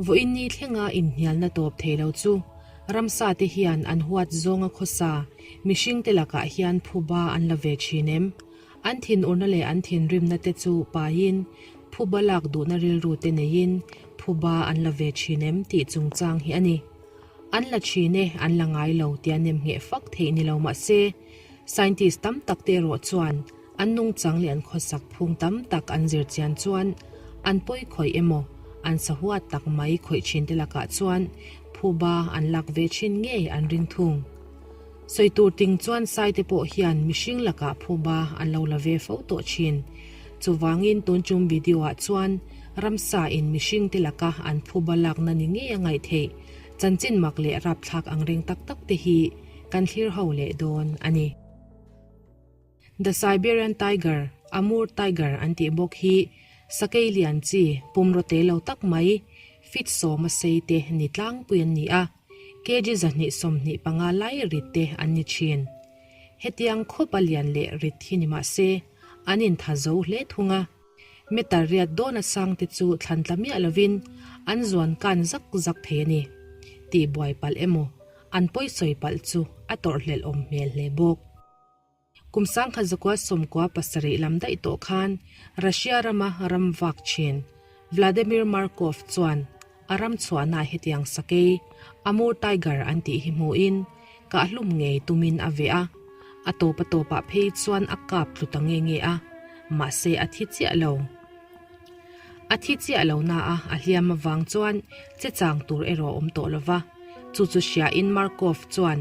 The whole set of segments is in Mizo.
Vawiin ni thlenga inhnialna tawp thei lo chu ramsa te hian an huat zawnga khawsa mihringte lakah hian phuba an la ve thin em? An thinurna leh an thinrimna te chu paiin phuba lak duhna rilru te neiin phuba an la ve thin em tih chungchang hi a ni. An la thin e, an la ngai lo tia nem ngheh fak theih ni lo mah se, scientist tam tak te erawh chuan an nungchang leh an khawsak phung tam tak an zir chian chuan an pawi khawih emaw an sahuat tak mai khawih thin te lakah chuan phuba an lak ve thin ngei an ring thung. Sawi tur ting chuan sai te pawh hian mihring lakah phuba an lo la ve fo tawh thin. Chuvangin tun chung video ah chuan ramsa in mihring te laka an phuba lakna ni ngei a ngaih theih chanchin mak leh rapthlak ang reng tak tak te hi kan thlir ho leh dawn a ni. The Siberian Tiger, Amur Tiger an tih bawk hi sakei lian chi pumraw te lo tak mai feet sawma sei te ni tlangpui an ni a. Kg 225 lai rit te an ni thin. Hetiang khawp a lian leh rit hi ni mah se, an intha zo hle thung a. Meter riat dawn a sang te chu thlan tla miah lovin an zuan kan zak zak thei a ni. Tih buai palh emaw, an pawi sawi palh chu a tawrhhlelh awm hmel hle bawk. Kum 1997 lam daih tawh khan Russia rama ram vak thin Vladimir Markov chuan a ram chhuahnaah hetiang sakei, Amur tiger an tih hi hmuhin kahhlum ngei tumin a veh a, a tawp a tawpah phei chuan a kap tlu ta nge nge a, mahse a thi chiah lo. A thi chiah lo na a, a hliam avang chuan che chang tur erawh a awm tawh lo va, chu chu hriain Markov chuan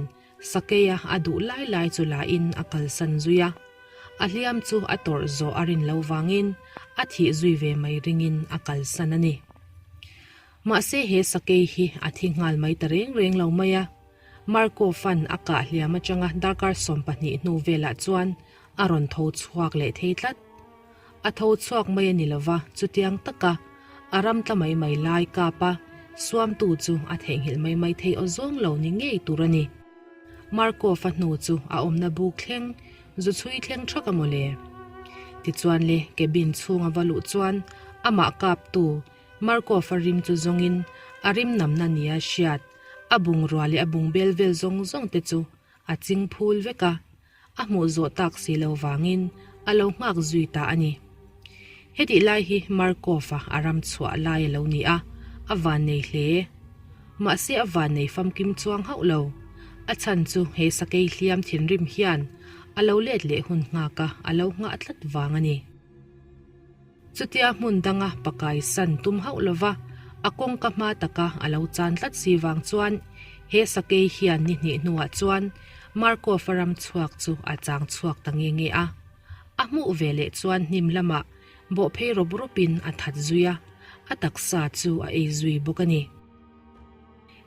Sakeia a duh lai lai chu la in a kalsan zui a, a hliam chu a tawrh zawh a rin lo vangin a thih zui ve mai ringin a kalsan a ni. Mahse he sakei hi a thi nghal mai ta reng reng lo mai a, Marco fan a kah hliam atanga darkar 12 hnu velah chuan a rawn tho chhuak leh thei tlat. A tho chhuak mai a ni lova, chutiang taka a ram tla mai mai lai kap a, suamtu chu a theihnghilh mai mai thei aw zawng lo ni ngei tur a ni. Markov-a hnu chu a awmna buk thleng, zu chhui thleng thak a mawle. Tichuan le, cabin chhunga va luh chuan amah kaptu Markov-a rim chu zawngin a rim namna nia hriat, a bungrua leh a bungbel vel zawng zawng te chu a ching phul vek a. A hmuh zawh tak si lo vangin a lo nghak zui ta a ni. Hetih lai hi Markov-a a ram chhuah lai a lo ni a, a vannei hle. Mahse a vannei famkim chuang hauh lo. A chhan chu he sakei hliam thinrim hian a lo let leh hun nghak a, a lo nghah tlat vang a ni. Chutia hmun danga pakai san tum hauh lova a kawngka hma taka a lo chan tlat si vang chuan he sakei hian ni hnih hnuah chuan Markov-a ram chhuak chu a chang chhuak ta nge nge a. A hmuh ve leh chuan hnim lamah bawhphei rawp rawpin a that zui a, a taksa chu a ei zui bawk a ni.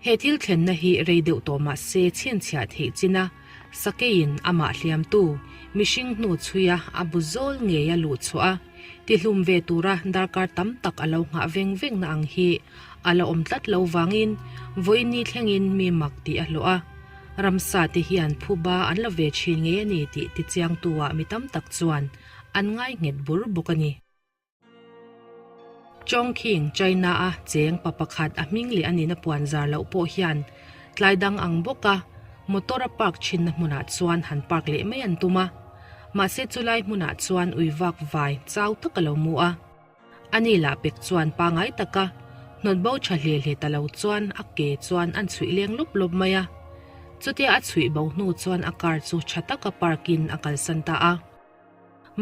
He thil thlenna hi rei deuh tawh mah se chhinchhiah theih chin a, sakeiin amah hliamtu mihring hnu chhuia a bu zawl ngei a luh chhuah a, tihlum ve tura darkar tam tak a lo nghah veng vengna ang hi a la awm tlat lo vangin vawiin thlengin mi mak tih a hlawh a. Ramsa te hian phuba an la ve thin ngei a ni tih tichiangtu-ah mi tam tak chuan an ngai nghet bur bawk a ni. Chongqing, China-a cheng pa pakhat a hming leh a nihna puan zar loh pawh hian tlai dang ang bawka motor a park thinna hmunah chuan han park leh mai an tum a. Mahse chulai hmunah chuan ui vak vai chau tak a lo mu a. Ani lah pek chuan pangai taka hnawt bo tha hle hle ta lo chuan a ke chuan an chhuih leng lawp lawp mai a. Chutia a chhuih bo hnu chuan a car chu tha taka park in a kalsan ta a.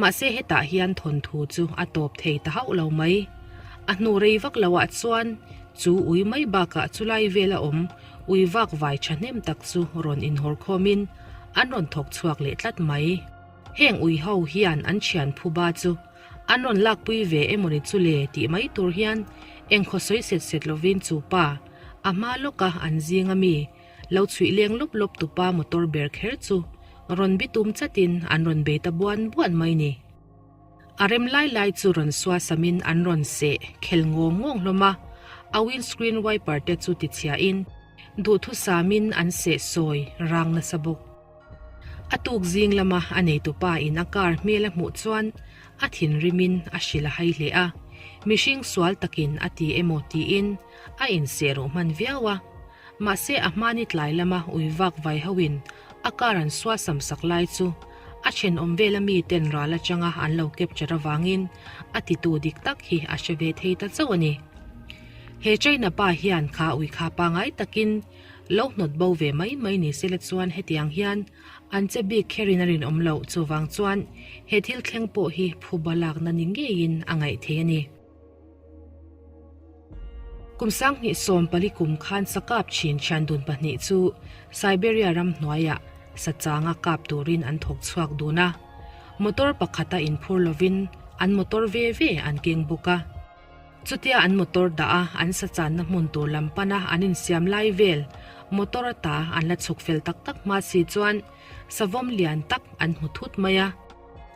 Mahse hetah hian thawnthu chu a tawp thei ta hauh lo mai. A hnu rei vak lo ah chuan chu ui mai bakah chulai vel a awm ui vak vai thahnem tak chu rawn inhawr khawm in an rawn thawk chhuak leh tlat mai. Heng ui ho hian an thian phuba chu an rawn lakpui ve emawni chu le tih mai tur hian engkhaw sawi set set lovin chu pa a hma lawka an zing ami Lo chhuih leng lawp lawp tupa motor ber kher chu rawn bi tum chatin an rawn bei ta buan buan mai ni. A rem lai lai chu rawn sua samin an rawn seh khel ngawng ngawng hlawm a, a windscreen wiper te chu tichhiahin duhthusamin an seh sawi rang nasa bawk. A tuk zing lama a neitupa in a car hmel a hmuh chuan a thinrimin a hrilh a hai hle a. mihring sual takin a ti emaw tiin a inseh ruh hman viau a. Mahse a hmani tlai lama ui vak vai hoin a car an suasam sak lai chu a thenawm vela mi ten ral atanga an lo capture avangin a titu dik tak hi a hre ve thei ta chauh a ni. He China pa hian kha ui kha pangai takin lo hnawt bo ve mai mai ni sela chuan hetiang hian an che bik kherin a rinawm loh chuvang chuan he thil thleng pawh hi phuba lakna ni ngeiin a ngaih thei a ni. Kum 2014 kum khan sakap chin thiandun pahnih chu Siberia ram hnuaiah sachanga kap turin an thawk chhuak dun a. Motor pakhata inphur lovin an motor ve ve an keng bawk a. Chutia an motor dah a an sachanna hmun tur lam pana an insiam lai vel motor ata an la chhuk fel tak tak hma si chuan savawm lian tak an hmu thut mai a.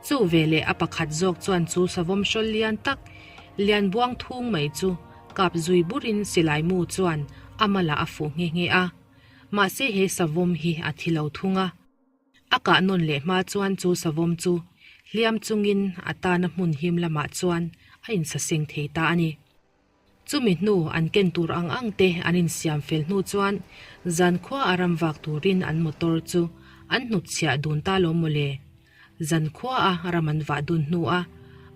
Chu veleh a pakhat zawk chuan chu savawm hrawl lian tak, lian buang thung mai chu kap zui burin silai mu chuan a malah a fuh nghe nghe a. Mahse he savawm hi a thi lo thung a. A kah nawn leh hma chuan chu savawm chu hliam chungin a tana hmun him lamah chuan a insaseng thei ta a ni. Chumi hnu an ken tur ang ang te an insiam fel hnu chuan zankhua a ram vak turin an motor chu an hnutchhiah dun ta lo mawle. Zankhua a ram an vah dun hnu a,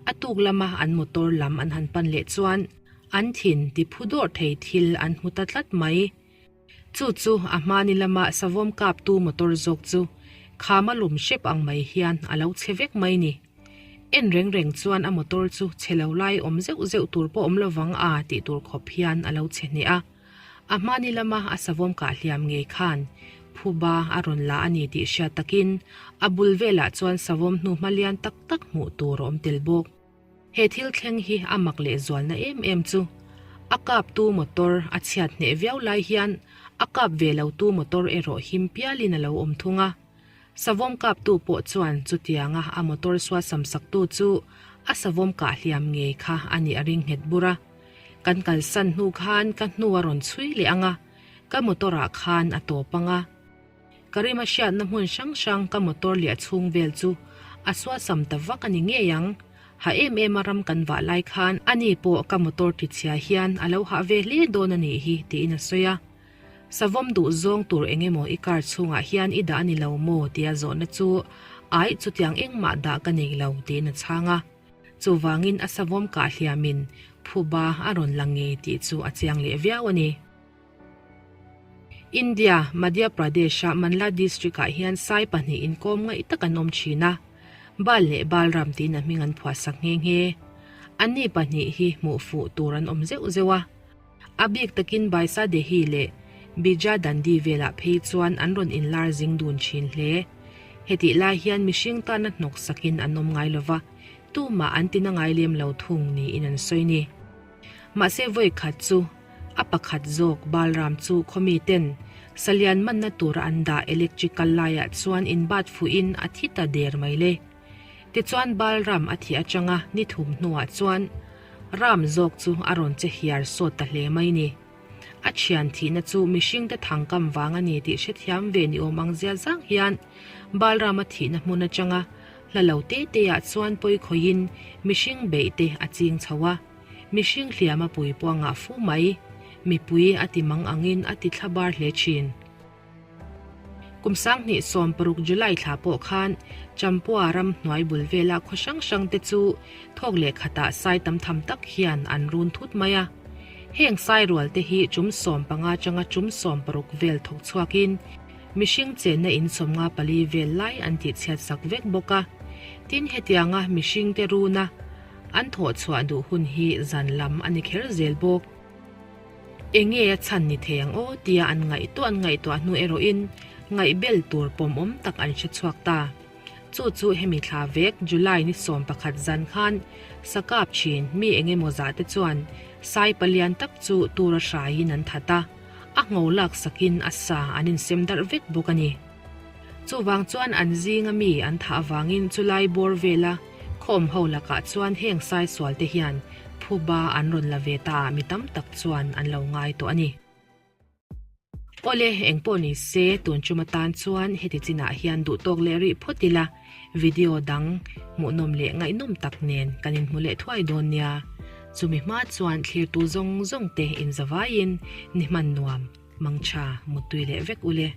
a tuk lama an motor lam an han pan leh chuan an thin ti phu dawrh thei thil an hmu ta tlat mai. Chu chu a hmani lama savawm kaptu motor zawk chu khama lum hrep ang mai hian a lo chhe vek mai ni. En reng reng chuan a motor chu chhe lo lai awm zeuh zeuh tur pawh awm lovang a tih tur khawp hian a lo chhe hneh a. A hmani lama a savawm kah hliam ngei khan phuba a rawn la a ni tih hriat takin a bul velah chuan savawm hnuhma lian tak tak hmuh tur a awm tel bawk. He thil thleng hi a mak leh zualna em em chu a kaptu motor a chhiat hneh viau lai hian a kap ve lotu motor erawh him pialin a lo awm thung a. Savawm kaptu pawh chuan chutianga a motor suasam saktu chu a savawm kah hliam ngei kha a nih a ring nghet bur a. Kan kalsan hnu khan ka hnu a rawn chhui leh ang a, ka motor ah khan a tawp ang a. Ka rim a hriatna hmun hrang hrang ka motor liah chhung vel chu a suasam ta vak a ni ngei ang. Ha em em a ram kan vah lai khan ani pawh ka motor tichhia hian a lo hah ve hle dawn a nih hi tiin a sawi a. Savawm duh zawng tur eng emaw i car chhungah hian i dah a ni lo maw tia zawhna chu aih chutiang engmah dah ka nei lo tiin a chhang a. Chuvangin a savawm kah hliamin phuba a rawn la ngei tih chu a chiang leh viau a ni. India, Madhya Pradesh-a Mandla district-ah hian sai pahnih inkawm ngaih tak an awm thin a, Bal leh Balram tiin a hming an phuahsak nghe nghe. Anni pahnih hi hmuh fuh tur an awm zeuh zeuh a. A bik takin Baisa Dehi leh Bija Dandi velah phei chuan an rawn inlar zing dun thin hle. Hetih lai hian mihring tana hnawk sakin an awm ngai lova, tumah an tina ngai lem lo thung niin an sawi ni. Mahse vawi khat chu a pakhat zawk Balram chu khawmi ten salian manna tura an dah electric kal laiah chuan inbat fuhin a thi ta der mai le. Tichuan Balram a thih atanga ni thum hnuah chuan Ram zawk chu a rawn che hiar sawt ta hle mai ni. A thian thihna chu mihringte thangkam vang a ni tih hrethiam ve ni awm ang zia zang hian Balrama thihna hmun atanga hla lo te te ah chuan pawi khawihin mihring beih te a ching chho a. Mihring hliam a pui pawh a ngah fu mai. Mipui a ti mang angin a ti thla bar hle thin. Kum 2016 July thla pawh khan Champua ram hnuai bul vela khaw hrang hrang te chu thawk leh khatah sai tam tham tak hian an run thut mai a. Heng sai rual te hi chum 15 atanga chum 16 vel thawk chhuakin mihring chenna in 54 vel lai an tihchhiat sak vek bawk a. Tin hetianga mihring te runa an thawh chhuah duh hun hi zan lam a ni kher zel bawk. Enge a chhan ni thei ang aw tia an ngaihtuah an ngaihtuah hnu erawhin ngaihbel tur pawmawm tak an hre chhuak ta. Chu chu hemi thla vek July ni 11 zan khan sakap thin mi engemaw zah te chuan sai palian tak chu tura hraiin an that a, a ngho lak sakin a sa an insem darh vek bawk a ni. Chuvang chuan an zinga mi an thah avangin chulai bawr vela khawm ho lakah chuan heng sai sual te hian phuba an rawn la ve ta ah mi tam tak chuan an lo ngai tawh a ni. Awle, engpawh ni se, tun tum atan chuan heti chinah hian duh tawk leh rih phawt ila, video dang hmuhnawm leh ngaihnawm tak nen kan inhmu leh thuai dawn nia. Chumi hma chuan thlirtu zawng zawng te inzavaiin ni hman nuam, mangtha, muttui leh vek ule.